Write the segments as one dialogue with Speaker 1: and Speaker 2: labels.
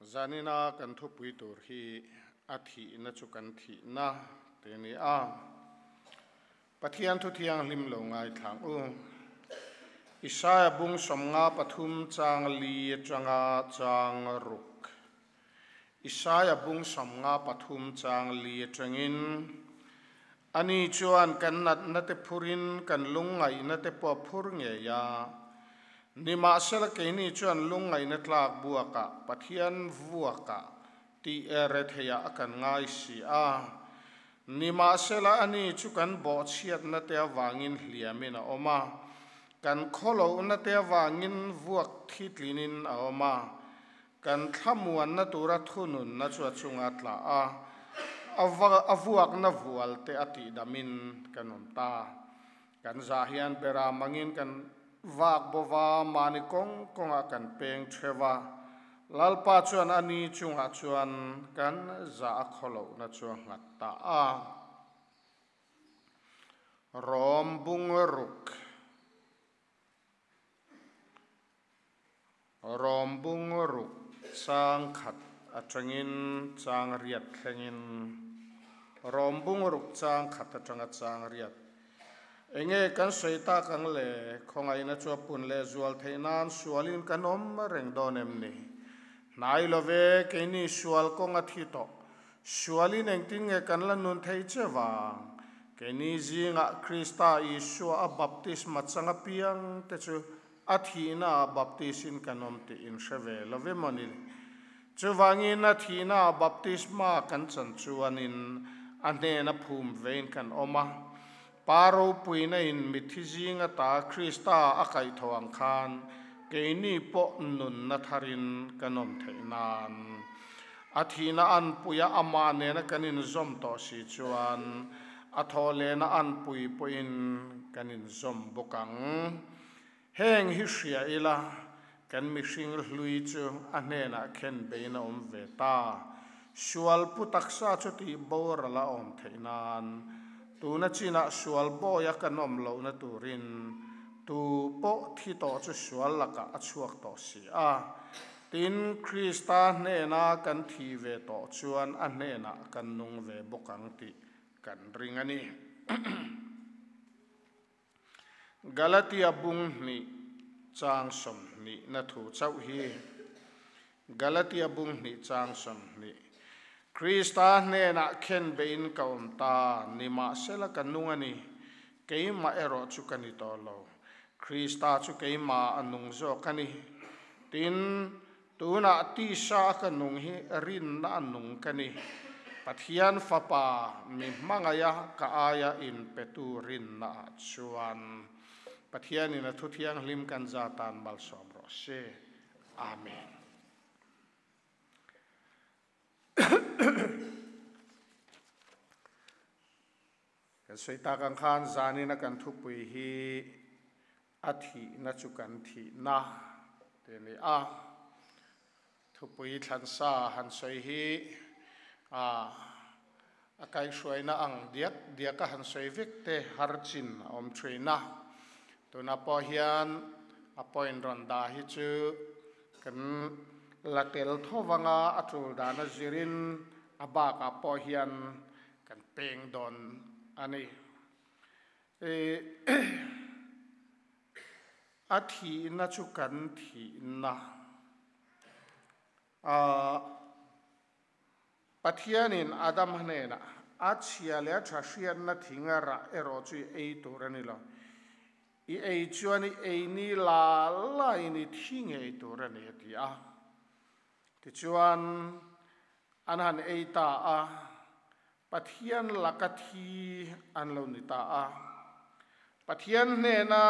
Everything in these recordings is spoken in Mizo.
Speaker 1: Zanina kan thupui tur hi a thihna chu kan thihna te a ni a. Pathian thu thianghlim lo ngaithlang u. Isaia bung 53 chang li atanga chang ruk. Isaia bung 53 chang li atangin ani chuan kan natna te phurin kan lungngaihna te pawh phur ngei a. Nimahsela keini chuan lungngaihna tlak buakah Pathian vuakah tih retheia a kan ngai si a. Nimahsela ani chu kan bawhchhiatna te avangin hliamin a awm a. Kan khawlohna te avangin vuak thi tlinin a awm a. Kan thlamuanna tura thununna chu a chunga tla a. A vuakna vual te a tihdamin kan awm ta. Kan zah hian bera mangin kan vak bova mahni kawng kawngah kan peng theuh a. Lalpa chuan ani chungah chuan kan zah a khawlohna chu a nghat ta a. Rom bung ruk. Rom bung ruk chang khat atangin chang riat thlengin. Rom bung ruk chang khat atanga chang riat. Enge kan sawi tak ang le khawngaihna chu a pun leh zual theih nan sualin kan awm reng dawn em ni. Hnai love keini sual kawng a thi tawh. Sualin engtin nge kan la nun thei che wang. Keini zingah Krista Isua a baptisma changa piang te chu a thihna a baptisin kan awm tih in hre ve love mawni. Chuwangin a thihna a baptisma kan chan chuanin a hnena phum vein kan awm a. Paro puina in mithi zinga ta Krista a kai thoang khan keini pawh nun na tharin kan awm theih nan. A thihna an puia ama nena kan in zawm tawh si chuan a thaw lehna an pui pawhin kan in zawm bawk ang. Heng hi hria ila kan mihring hlui chu a hnenah khen bein a awm ve ta. Sual pu taksa chu tih boral a awm theih nan. Tuna chinah sual bawia kan awm lohna turin tu pawh thi tawh chu sual lakah a chhuak tawh si a. Tin Krista hnena kan thi ve tawh chuan a hnenah kan nung ve bawk ang tih kan ring a ni. Galatia bung hnih chang 20 na thu chauh hi. Galatia bung hnih chang 20. Krista hnenah khen bein ka awm ta nimahsela ka nung a ni. Keimah erawh chu ka ni tawh lo. Krista chu keimah a nung zawk a ni. Tin tunah tisa ka nung hi rinna a nung ka ni. Pathian fapa mi hmangaia ka aia in petu rinna ah chuan. Pathian in a thu thianghlim kan zatan malsawm rawh se. Amen. Kan sawi tak ang khan zanina kan thupui hi a thihna chu kan thihna te ni a. Thupui thlansa han sawi hi a kaihhruaina ang diak diaka han sawi vek te har chin a awm thuina. Tuna pawh hian a point rawn dah hi chu kan la tel thawanga a tul dana zirin a bakah pawh hian kan peng dawn a ni. A thihna chu kan thihna. Pathianin Adam hnenah a chhia leh a tha hriatna thinga rah erawh chu i ei tur a ni lo. I ei chuan i ei ni la la in i thi ngei tur a ni a ti a. Tichuan an han ei ta a. Pathian laka thi an lo ni ta a. Pathian hnena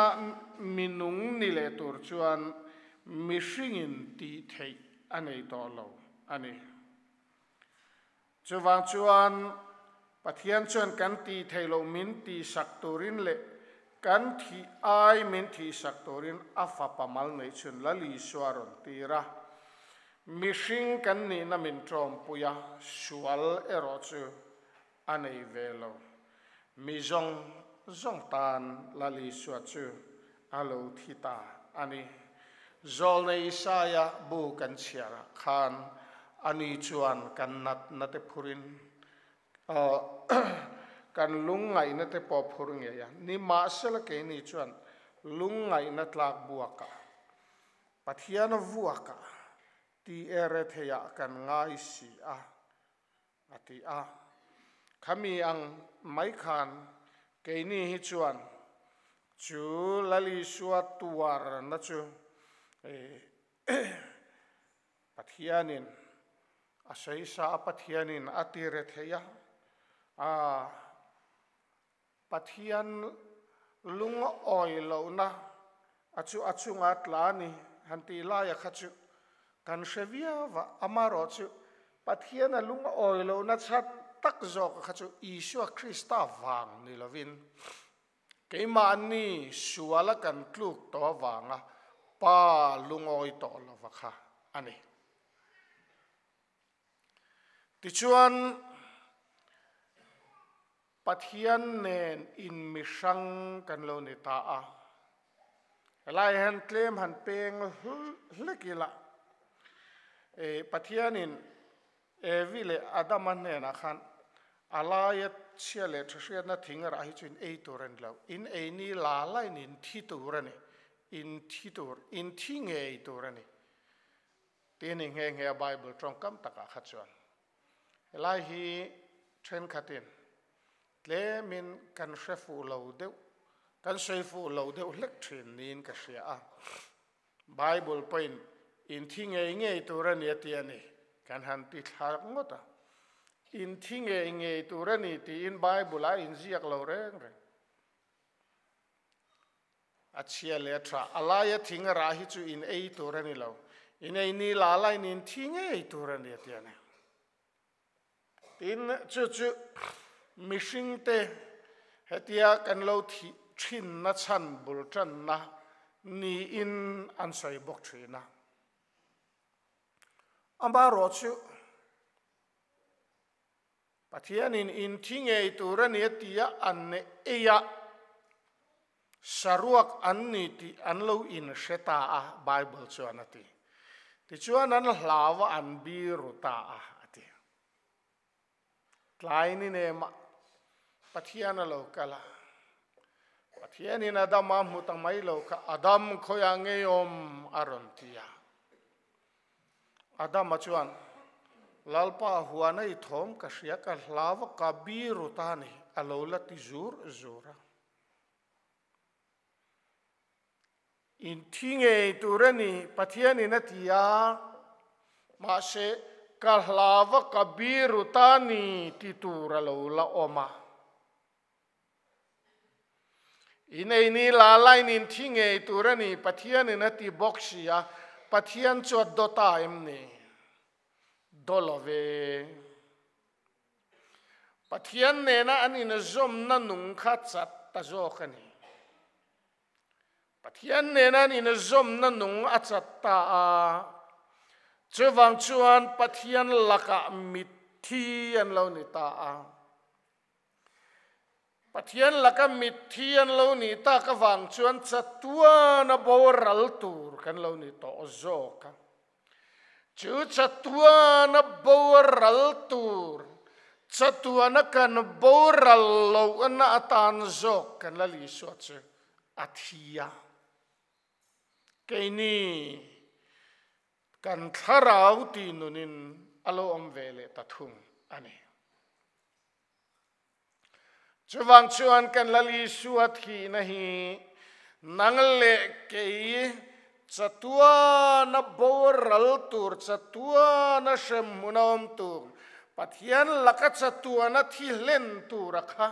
Speaker 1: minung ni leh tur chuan mihringin tih theih a nei tawh lo a ni. Chuwang chuan Pathian chuan kan tih theih loh min tih sak turin leh kan thi ai min thi sak turin a fapa mal nei chun Lal Isua rawn tir a. Mihring kan nihna min tawmpuia sual erawh chu a nei ve lo. Mi zawng zawng tan Lal Isua chu a lo thi ta a ni. Zawlnei Isaia bu kan chhiarah khan Ani chuan kan natna te phurin kan lungngaihna te pawh phur ngei a. Nimahsela keini chuan lungngaihna tlak buakah, Pathian vuakah ti ere theiah kan ngai si a, a ti a. Khami ang mai khan keini hi chuan chu Lal Isua tuarna chu Pathianin a sawi sa a, Pathianin a ti re thei a, a Pathian lungawi lohna a chu a chunga tla a ni han tih laia kha chu kan hre viau va, amaherawh chu Pathian a lungawi lohna chhan tak zawk kha chu Isua Krista vang ni lovin Keimahni suala kan tluk tawh avanga Pa lungawi tawh lova kha a ni. Tichuan, Pathian nen inmihrang kan lo ni ta a. Helai hian tlem han peng hlek ila, Pathianin Evi leh Adama hnenah khan a laia chhia leh tha hriatna thing rah hi chu in ei tur a ni lo. In ei ni la lain in thi tur a ni. In thi tur, in thi ngei tur a ni. Tih a ni nghe nghe a Bible tawngkam takah kha chuan. Helai hi thenkhatin tlemin kan hre fuh lo deuh, kan sawi fuh lo deuh hlek thin niin ka hria a. Bible pawhin in thi ngei ngei tur a ni a ti a ni. Kan han ti thla ngawt a. In thi ngei ngei tur a ni tiin Bible a inziak lo reng reng. A chhia leh a tha. A laia thing a rah hi chu in ei tur a ni lo. In ei ni la lain in thi ngei tur a ni a ti a ni. Tin, chu chu mihringte hetia kan lo thih thinna chhan bul tanna niin an sawi bawk thin a. Amaherawh chu Pathianin in thi ngei tur a ni a tia an ei a, saruak an ni tih an lo inhre ta a, Bible chuan a ti. Tichuan an hlau a, an biru ta a, a ti. Tlai ni nemah Pathian a lo kal a, Pathianin Adama hmu ta mai lo kha, Adam khawiah ngei awm a rawn ti a. Adama chuan, Lalpa, huana i thawm ka hria, ka hlau a, ka biru ta a ni, a lo la ti zur zur a. In thi ngei tur a ni, Pathianin a ti a, mahse, ka hlau a, ka biru ta a ni ti tur a lo la awm a. In ei ni la lain in thi ngei tur a ni, Pathianin a ti bawk si a, Pathian chu a daw ta em ni? Daw lo ve. Pathian nena an inzawmna nung kha chat ta zawk a ni. Pathian nena an inzawmna nung a chat ta a, chuvang chuan Pathian lakah mitthi an lo ni ta a. Pathian laka mitthi an lo nih tak avang chuan chatuana boral tur kan lo ni tawh zawk a. Chu chatuana boral tur, chatuana kan boral lohna atan zawk kan Lal Isua chu a thi a. Keini kan thlarau tih nunin a lo awm ve leh ta thung a ni. Chuvang chuan kan Lal Isua thihna hi nang leh kei chatuana boral tur, chatuana hremhmun a awm tur, Pathian laka chatuana thi hlen tura kha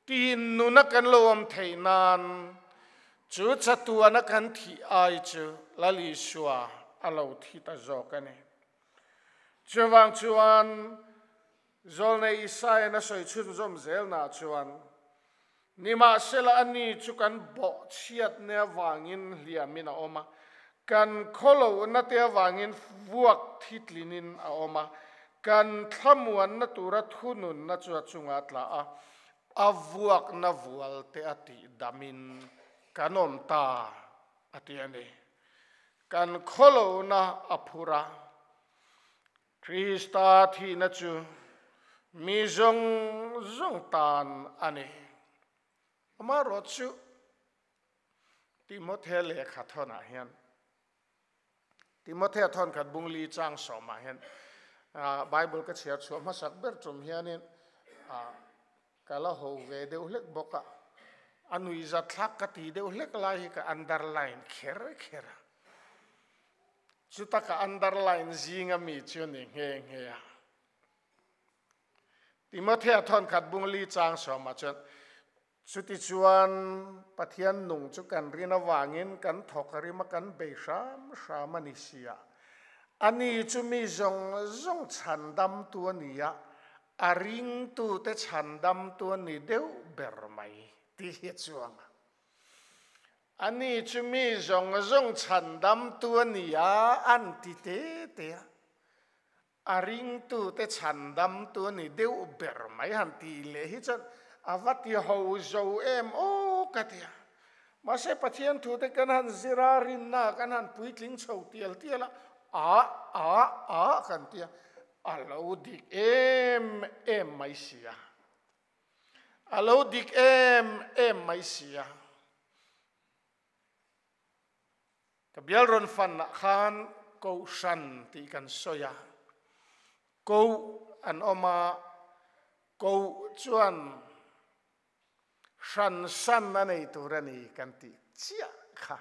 Speaker 1: tin nuna kan lo awm theih nan chu chatuana kan thih ai chu Lal Isua a lo thi ta zawk a ni. Chuvang chuan Zawlnei Isaiah a sawi chhunzawm zelnaah chuan, Nimahsela ani chu kan bawhchhiatna avangin hliamin a awm a, kan khawlohna te avangin vuak thitlinin a awm a, kan thlamuanna tura thununna chu a chungah a tla a, a vuakna vual te a tihdamin kan awm ta, a ti a ni. Kan khawlohna a phur a, Krista thihna chu mi zawng zawng tan a ni. Amaherawhchu, Timothea lehkha thawnah hian, Timothea thawn khat bung li chang sawmah hian Bible ka chhiar chhuah hmasak ber tum hianin ka la ho ve deuh hlek bawk a, a nuihzat thlak ka ti deuh hlek lai hi ka underline kher kher a. Chuta ka underline zinga mi chu a ni nghe nghe a. Timothea thawn khat bung li chang sawmah chuan Chutichuan, Pathian nung chu kan rin avangin kan thawk a rim a, kan bei hram hram a ni si a. Ani chu mi zawng zawng chhandamtu a ni a, a ringtute chhandamtu a ni deuh ber mai tih hi a chuang a. Ani chu mi zawng zawng chhandamtu a ni a, an ti te te a. A ringtute chhandamtu a ni deuh ber mai han tih leh hi chuan a va ti ho zo em aw ka ti a. Mahse Pathian thute kan han zir a, rinna kan han puitling chho tial tial a, a a a kan ti a, a lo dik em em mai si a. A lo dik em em mai si a. Ka bial rawn fanah khan Kohhran tih kan sawi a, Ko an awm a, Ko chuan hran san a nei tur a ni kan tih chiah kha.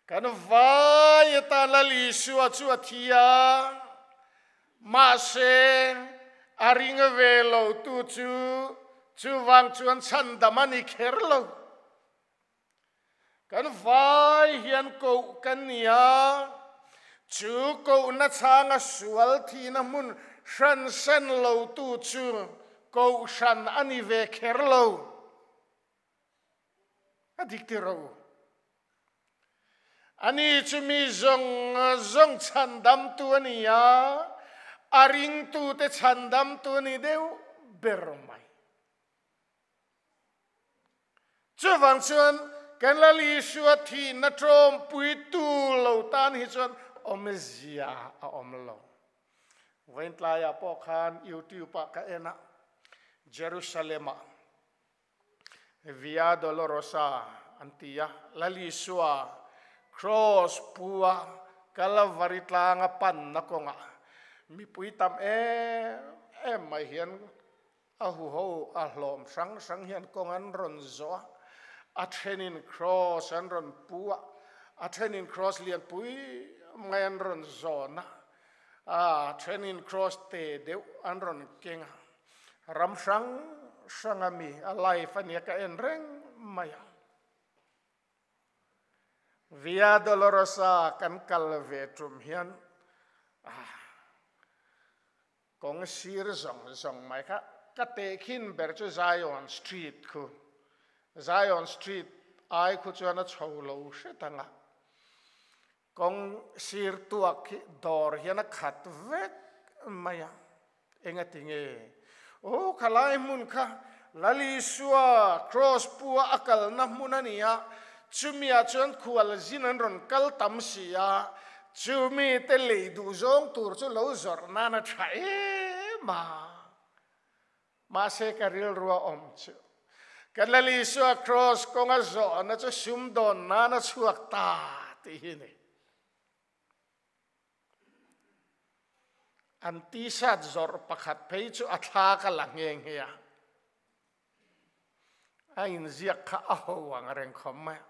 Speaker 1: Kan vai atan Lal Isua chu a thi a, mahse a ring ve lo tu chu chuvang chuan chhandam a ni kher lo. Kan vai hian koh kan ni a, chu kohna chhanga sual thihna hmun hran sen lotu chu kohhran a ni ve kher lo. A dik ti ro. Ani chu mi zawng zawng chhandamtu a ni a, a ringtute chhandamtu a ni deuh ber mai. Chuvang chuan kan Lal Isua thihna ṭawmpuitu lo tan hi chuan awmzia a awm lo. Vawiin tlaiah pawh khan YouTube-ah ka en a, Jerusalem-ah Via Dolorosa an ti a, Lal Isua Cross pu-a Calvary tlanga panna kawngah mipui tam em em mai hian A huho a hlawm hrang hrang hian kawng an rawn zawh a, a thenin cross an rawn pu a, a thenin cross lianpui mai an rawn zawn a, a thenin cross te deuh an rawn keng a, ram hrang hrang a mi a live a nia ka en reng mai a. Via Dolorosa kan kal ve tum hian ah Kawng sir zawng zawng mai kha ka tehkhin ber chu Zion Street khu. Zion Street ai khu chuan a chho lo hret ang a. Kawng sir tuak hi dawr hian a khat vek mai a. Enga ti nge? Aw khalai hmun kha Lal Isua cross pua a kalna hmun a ni a, chumiah chuan khual zin an rawn kal tam si a, chumi te lei duh zawng tur chu lo zawrh nan a tha em a. Mahse ka rilru a awm chu kan Lal Isua cross kawnga zawhna chu sumdawn nan a chhuak ta tih hi a ni. An t-shirt zawrh pakhat phei chu a thla ka la nghe nghe a. A inziak kha a ho ang reng khawp mai a.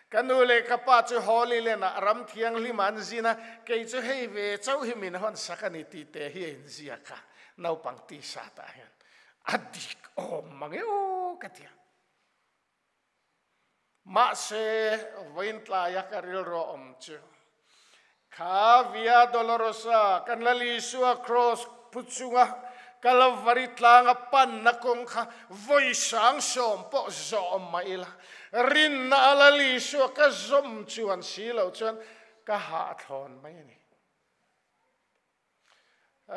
Speaker 1: Ka nu leh ka pa chu Holy Land ah ram thianghlim an zin a, kei chu hei ve chauh hi min hawn sak a ni tih te hi a inziak a, naupang t-shirt ah hian a dik awm mang e aw ka ti a. Mahse, vawiin tlaia ka rilru a awm chu, kha Via Dolorosa, kan Lal Isua Cross phu chunga Kalvari tlanga panna kawng kha vawi sangsawm pawh zawm mah ila, rinna a Lal Isua ka zawm chuan si lo chuan ka hahthlawn mai a ni.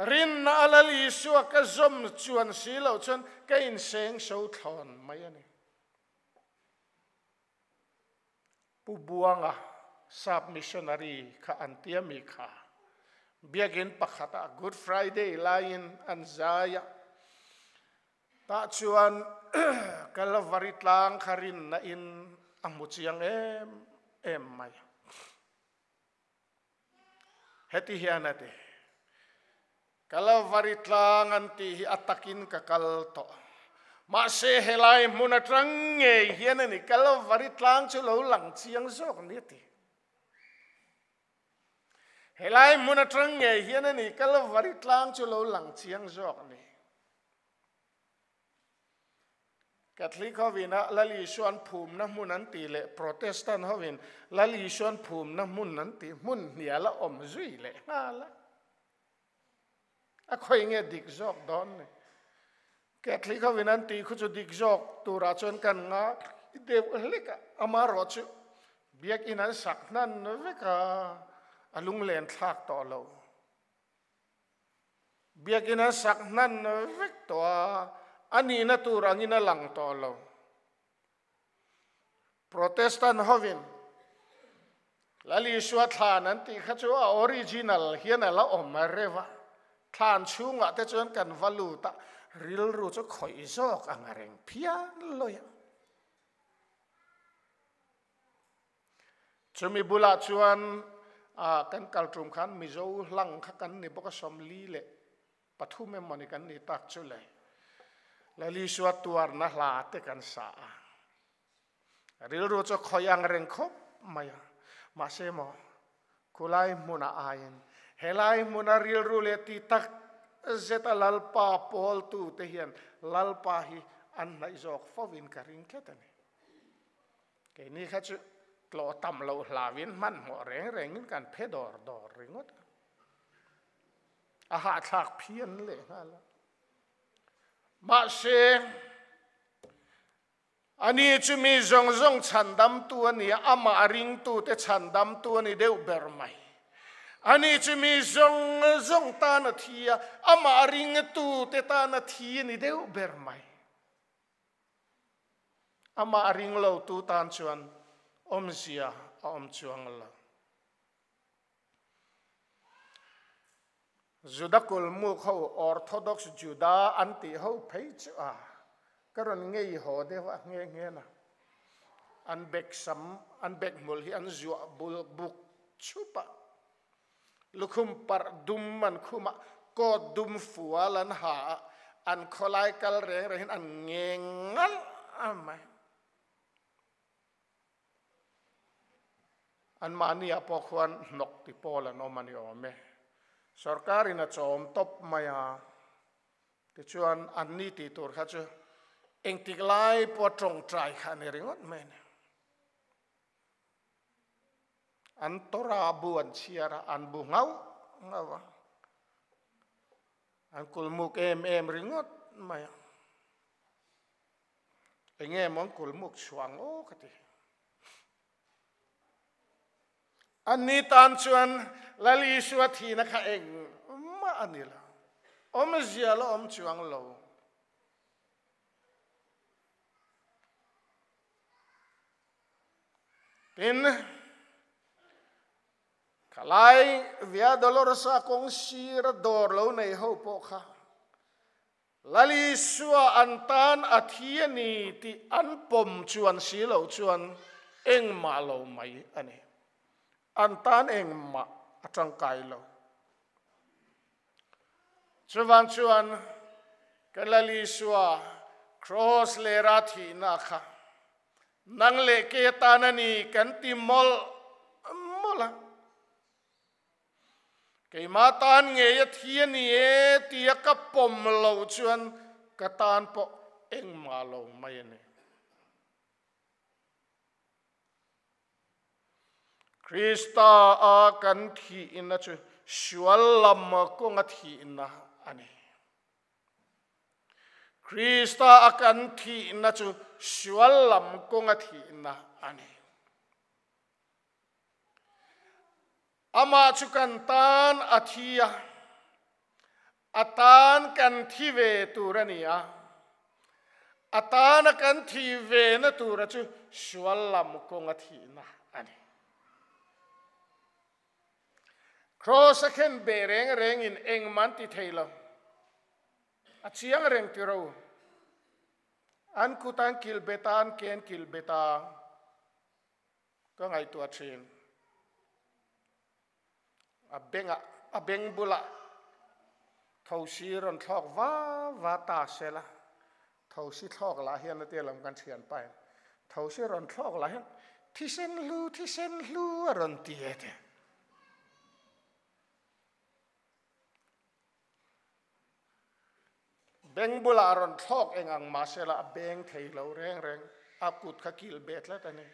Speaker 1: Rinna a Lal Isua ka zawm chuan si lo chuan ka inseng so thlawn mai a ni. Pu Buanga, Sap missionary kha an tia mi kha. Biakin pakhata Good Friday laiin an zai a. Tah chuan Kalvari tlang kha rinna in a hmu chiang em em mai. Heti hian a ti, Kalvari tlang an tih hi a takin ka kal tawh. Mahse helai hmun atang ngei hian a ni Kalvari tlang chu lo lang chiang zawk ni a ti. Helai hmun atang ngei hian a ni Kalvari tlang chu lo lang chiang zawk ni. Catholic hovin a Lal Isuan phumna hmun an tih leh Protestant hovin Lal Isuan phumna hmun an tih hmun hnial a awm zui leh nghal a. A khawi nge dik zawk dawn ni? Catholic hovin an tih khu chu dik zawk turah chuan kan nga deuh hlek a, amaherawh chu biakin an sak hnan vek a, a lunglen thlak tawh lo. Biakin an sak hnan vek tawh a, a nihna tur angin a lang tawh lo. Protestant hovin Lal Isua thlan an tih kha chu a original hian a la awm reuh a, thlan chhungah te chuan kan va lut a, rilru chu khawih zawk ang a reng phian lawi a. Chumi bulah chuan kan kal tum khan Mizo hlang kha kan ni bawk a, 43 emaw ni kan ni tak chu le. Lalisua tuarna hla te kan sa a. Rilru chu khawi ang reng khawp mai a. Mahse maw, khulai hmunah aiin helai hmuna rilru leh ti tak zeta Lalpa pawltu te hian Lalpa hi an hnaih zawk fovin ka ring tlat a ni. Keini kha chu tlawh tam loh hlauin hmanhmawh reng rengin kan phe dawr dawr ringawt a. A hahthlak phian leh nghal a. Mahse, ani chu mi zawng zawng chhandamtu a ni a, amah ringtute chhandamtu a ni deuh ber mai. Ani chu mi zawng zawng tan a thi a, amah ringtute tan a thi a ni deuh ber mai. Amah ring lo tu tan chuan awmzia a awm chuang lo. Juda kulmuk ho Orthodox Juda an tih ho phei chu a ka rawn ngei haw deuh a nghe nghe na. An bek sam, an bek hmul hi an zuah bul buk chhup a. Lukhum parh dum an khum a, coat dum fual an ha a, an khawlai kal reng reng hian an ngeng ngalh a mai. Anmahni ah pawh khuan hnawk ti pawl an awm a ni awm e. Sorkar in a chawm tawp mai a, tichuan anni tih tur kha chu engtik lai pawh tawngtai kha a ni ringawt mai a ni. An Torah bu an chhiar a, an bu ngauh ngauh a, an kulmuk em em ringawt mai a. Enge maw an kulmuk chhuang aw ka ti. Anni tan chuan Lal Isua thihna kha engmah a ni lo, awmzia la awm chuang lo. Tin, khalai Via Dolorosa kawng sira dawr lo nei ho pawh kha Lal Isua an tan a thi a ni tih an pawm chuan si loh chuan engmah lo mai a ni. An tan engmah a tangkai lo. Chuvang chuan kan Lal Isua Cross lera thihna kha nang leh ke tan a ni kan ti mawlh mawlh a. Keimah tan ngei a thi a ni e tia ka pawm loh chuan ka tan pawh engmah lo mai a ni. Krista a kan thihna chu sual lam kawnga thihna a ni. Krista a kan thihna chu sual lam kawnga thihna a ni. Amah chu kan tan a thi a, a tan kan thi ve tur a ni a. A tana kan thi ve na tura chu sual lam kawnga thihna a ni. Kraws a khen beh reng rengin engmah an ti thei lo. A chiang reng ti ro. An kut an kilh bet a, an ke an kilh bet a, ka ngaihtuah thin. A bengah, a beng bulah thosi rawn thlawk va va ta se la, thosi thlawk lah hian a tia lam kan thian pain, thosi rawn thlawk lah hian thisen hlu, thisen hlu a rawn ti e te. Beng bulah rawn thlawk eng ang mah se la a beng thei lo reng reng, a kut kha kilh beh tlat a ni.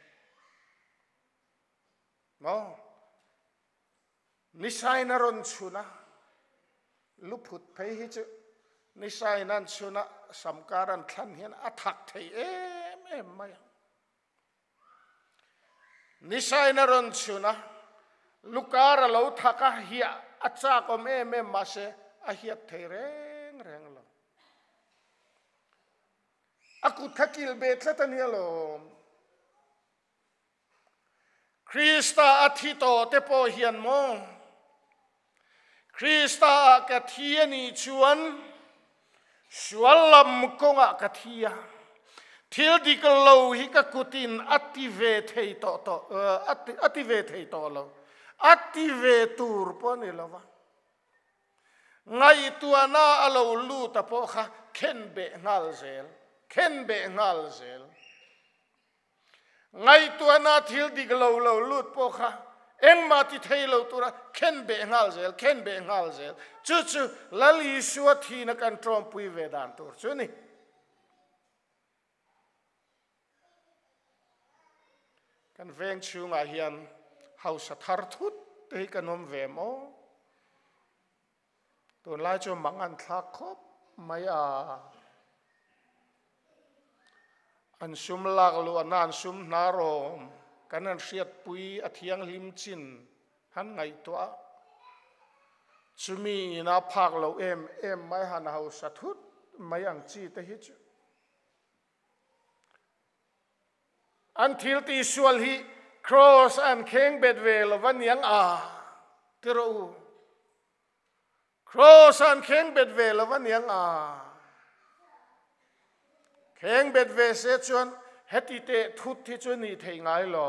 Speaker 1: Maw? Nisain a rawn chhun a, luphut phei hi chu nisain an chhun a, samkar an thlan hian a thak thei em em mai ang. Nisain a rawn chhun a, lukar a lo thak a, hiah a chak awm em em mahse a hiat thei reng reng lo. A kut kha kilh beh tlat a nia lawm. Krista a thi tawh te pawh hian maw? Krista ah ka thi a nih chuan sual lam kawngah ka thi a, thil dik lo hi ka kutin a ti ve thei tawh tawh a ti ve thei tawh lo, a ti ve tur pawh a ni lo va. Ngaihtuahna a lo lut a pawh kha khen beh nghal zel, khen beh nghal zel. Ngaihtuahna thil dik lo lo lut pawh kha engmah ti thei lo tura khen beh nghal zel, khen beh nghal zel. Chu chu Lal Isua thihna kan tawmpui ve dan tur chu a ni. Kan veng chhungah hian hausa thar thut te hi kan awm ve maw? Tunlai chu mang an thlak khawp mai a. An sum lak luahna an sum hnarawm kan han hriatpui a thianghlim chin han ngaihtuah a. Chumi ina phak lo em em mai han hausa thut mai ang chi te hi chu. An thil tihsual hi Kraws an kheng bet ve lo va niang a, ti rawh u. Kraws an kheng bet ve lo va niang a. Kheng bet ve se chuan heti teh thut hi chu nih theih ngai lo.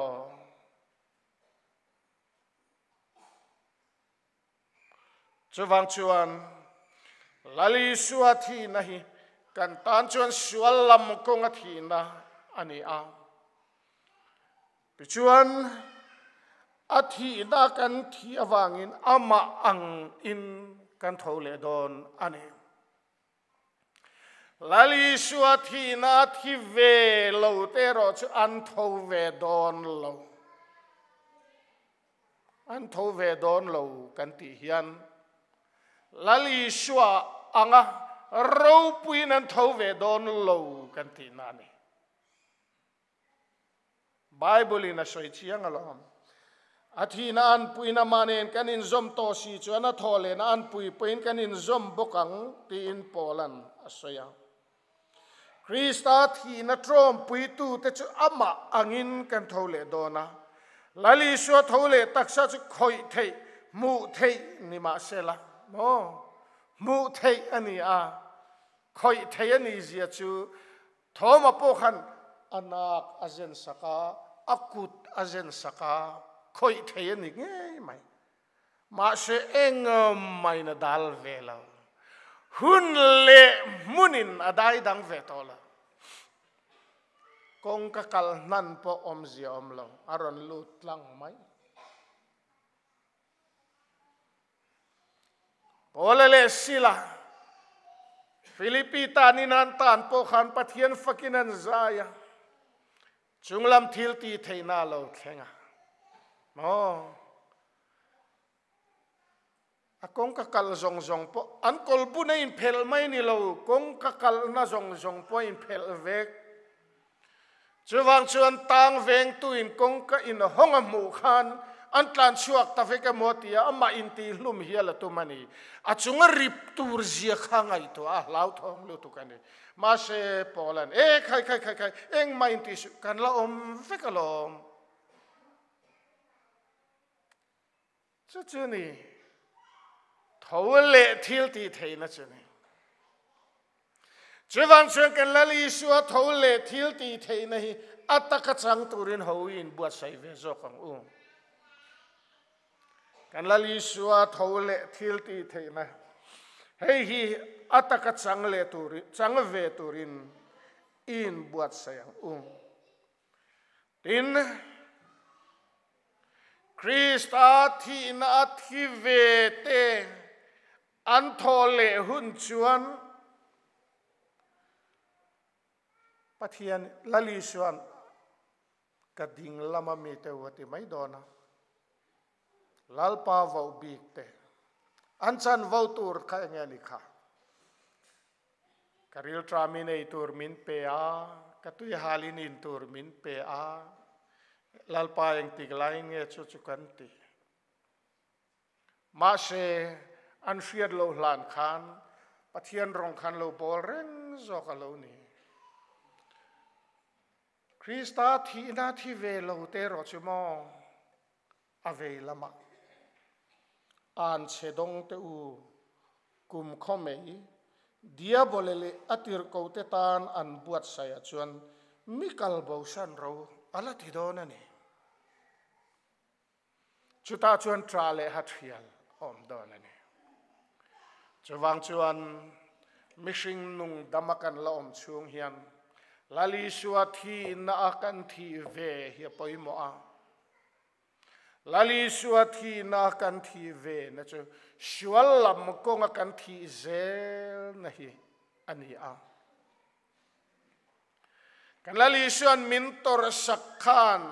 Speaker 1: Chuvang chuan Lal Isua thihna hi kan tan chuan sual lam kawnga thihna a ni a. Tichuan, a thihna kan thih avangin amah angin kan tho leh dawn a ni. Lal Isua thihna a thi ve lo te erawh chu an tho ve dawn lo. An tho ve dawn lo kan tih hian Lal Isua anga ropuiin an tho ve dawn lo kan tihna a ni. Bible-in a sawi chiang alawm. A thihna anpuiin amah nen kan inzawm tawh si chuan a thawh lehna anpui pawhin kan inzawm bawk ang tiin Paula'n a sawi a. Krista thihna tawmpuitute chu amah angin kan tho leh dawn a. Lal Isua tho leh taksa chu khawih theih, hmuh theih ni mah se la maw? Hmuh theih a ni a, khawih theih a nih zia chu Thoma pawh khan a nak a zen sak a, a kut a zen sak a, khawih theih a ni ngei mai. Mahse eng maiin a dal ve lo. Hun leh hmunin a dai dang ve tawh lo. Kawngka kal hnan pawh awmzia awm lo, a rawn lut tlang mai. Paula leh Sila, Philippi tanin an tan pawh khan Pathian fakin an zai a, chunglam thil tih theihna a lo thleng a. Maw? A kawngka kal zawng zawng pawh an kawlbun a inphelh mai ni lo, kawngka kalna zawng zawng pawh a inphelh vek. Chuvang chuan tang vengtuin kawngka inhawng a hmuh khan an tlan chhuak ta vek emaw tia amah intihhlum hial a tum a ni. A chunga rip tur zia kha ngaihtuah a hlauthawng lutuk a ni. Mahse, Paula'n, E khai khai khai khai, engmah intih suh, kan la awm vek alawm. Chu chu ni. Tho leh thil tih theihna chu ni. Chuvang chuan kan Lal Isua tho leh thil tih theihna hi a taka chang turin ho i inbuatsaih ve zawk ang u. Kan Lal Isua tho leh thil tih theihna hei hi a taka chang leh turin, chang ve turin i inbuatsaih ang u. Tin, Krista thihna a thi ve te an thawh leh hun chuan Pathian Lal Isua'n ka ding lama mite u a ti mai dawn a, Lalpa voh bik te an chanvo tur kha enge a ni kha? Ka rilṭamin ei tur min pe a, ka tuihalin in tur min pe a, Lalpa engtik laiin nge chu chu kan ti? Mahse, an hriat loh hlan khan Pathian rawng khan lo bawl reng zawk a lo ni. Krista thihna thi ve lo te erawh chu maw a vei lamah an chhe dawng te u kum khaw mai Diabole leh a tirhkote tan an buatsaih ah chuan mi kal bosan ro a la ti dawn a ni. Chutah chuan ṭah leh hathial a awm dawn a ni. Chuvang chuan mihring nung dama kan la awm chhung hian Lal Isua thihna a kan thih ve hi a pawimawh a. Lal Isua thihna a kan thih ve na chu sual lam kawnga kan thih zelna hi a ni a. Kan Lal Isua'n min tawrhsak khan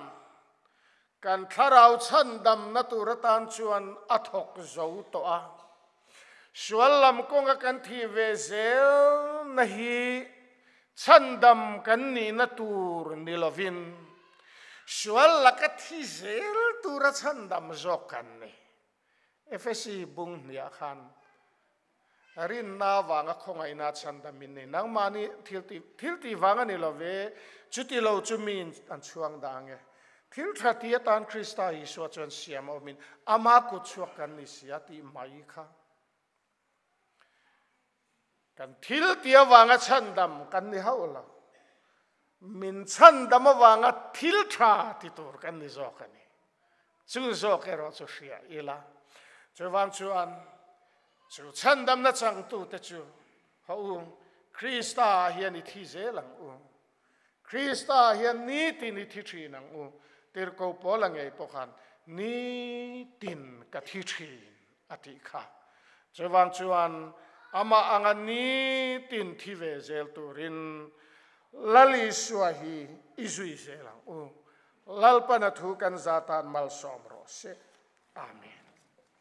Speaker 1: kan thlarau chhandamna tur atan chuan a thawk zo tawh a. Sual lam kawnga kan thih ve zelna hi chhandam kan nihna tur ni lovin sual laka thi zel tura chhandam zawk kan ni. Efesi bung hniah khan Rinna vanga khawngaihna chhandam in nei. Nangmahni thil tih, thil tih vang a ni lo ve, chuti lo chu miin an chhuang dah ang e. Thil tha ti atan Krista Isua chuan siam a awmin ama kut chhuak kan ni si a tih mai kha. Kan thil tih avanga chhandam kan ni hauh lo. Min chhandam avanga thil tha ti tur kan ni zawk a ni. Chu zawk erawh chu hria ila. Chuvang chuan chu chhandamna changtute chu haw u, Krista ah hian i thi zel ang u. Krista ah hian nitin i thi thin ang u. Tirhko Paula ngei pawh khan nitin ka thi thin a tih kha. Chuvang chuan amah anga nitin thi ve zel turin Lal Isua hi i zui zel ang u. Lalpana thu kan za tan malsawm rawh se. Amen.